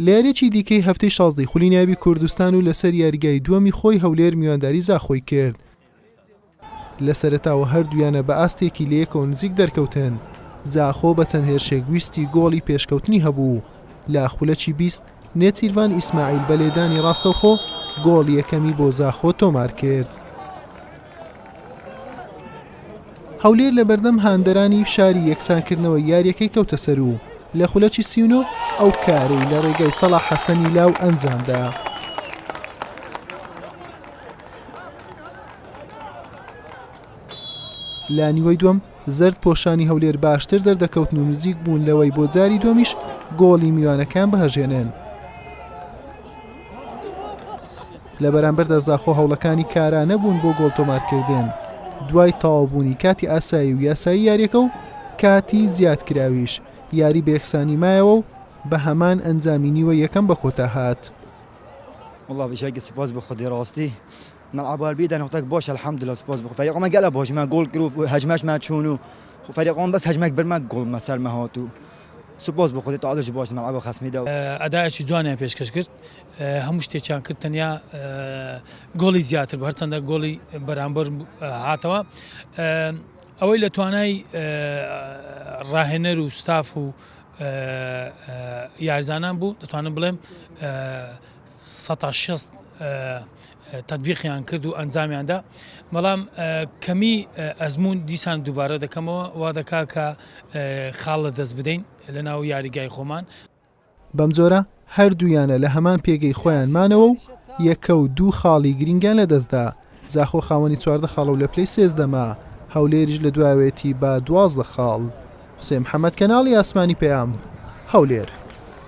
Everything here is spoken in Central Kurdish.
لە یارییەکی دیکەی هەفتەی شازدەی خولی نایابی کوردستان و لەسەر یاریگای دووەمی خۆی هەولێر میوانداری زاخۆی کرد. لە سەرەتاوە هەردوو یانە بە ئاستێکی لەیەکەوە نزیک دەرکەوتن، زاخۆ بە چەند هێرشێک ویستی گۆڵی پێشکەوتنی هەبوو، لە خولەکی 20 نێچیرڤان ئیسماعیل بە لێدانی ڕاستەوخۆ گۆڵی یەکەمی بۆ زاخۆ تۆمارکرد. هەولێر لەبەردەم هاندەرانی فشاری یەکسانکردنەوەی یارییەکەی کەوتە سەر و لە خولەکی 39 ئەو کارەی لە ڕێگای سەڵاح حەسەنی لاو ئەنجامدا. لە نیوەی دووەم زەرد پۆشانی هەولێر باشتر دەردەکەوتن و نزیک بوون لەوەی بۆ جاری دووەمیش گۆڵی میوانەکان بهەژێنن. لە بەرامبەردا زاخۆ هەوڵەکانی کارا نەبوون بۆ گۆڵ تۆمارکردن دوای تەواوبوونی کاتی ئاسایی و یاسایی یاریەکە و کاتی زیادکراویش یاری بە یەکسانی مایەوە و بە هەمان ئەنجامی نیوەی یەکەم بە کۆتا هات. والله بشكل سپاس بخودي راستي ملعب البيدا نقطة باش الحمد لله سپاس بخو فريق ما قال باش ما جول كرو هجمش ما تشونو فريق بس هجمك برما جول ما سر ما هاتو سپاس بخودي تعادل باش ملعب خصمي دا ئەدایەکی جوانیان پێشکەش کرد هەموو شتێکیان کرد تەنیا گۆڵی زیاتر بوو هەرچەندە گۆڵی بەرامبەر هاتەوە ئەوەی لە توانای ڕاهێنەر و ستاف و یارزانان بوو دەتوانم بڵێم 16 تطبیقیان کرد و ئەنجامیاندا بەڵام کەمی ئەزمون دیسان دووبارە دەکەمەوە وا دەکا کە خاڵ لە دەست بدەین لە ناو یاریگای خۆمان. بەمجۆرە هەردوو یانە لە هەمان پێگەی خۆیان مانەوە و یەکە و دوو خاڵی گرینگیان لەدەستدا، زاخۆ خاوەنی 14 خاڵە و لە پلەی سێزدەمە، هەولێریش لە دواوێتی بە 12 خاڵ. حوسێن محەمەد، کەناڵی ئاسمانی پەیام، هەولێر.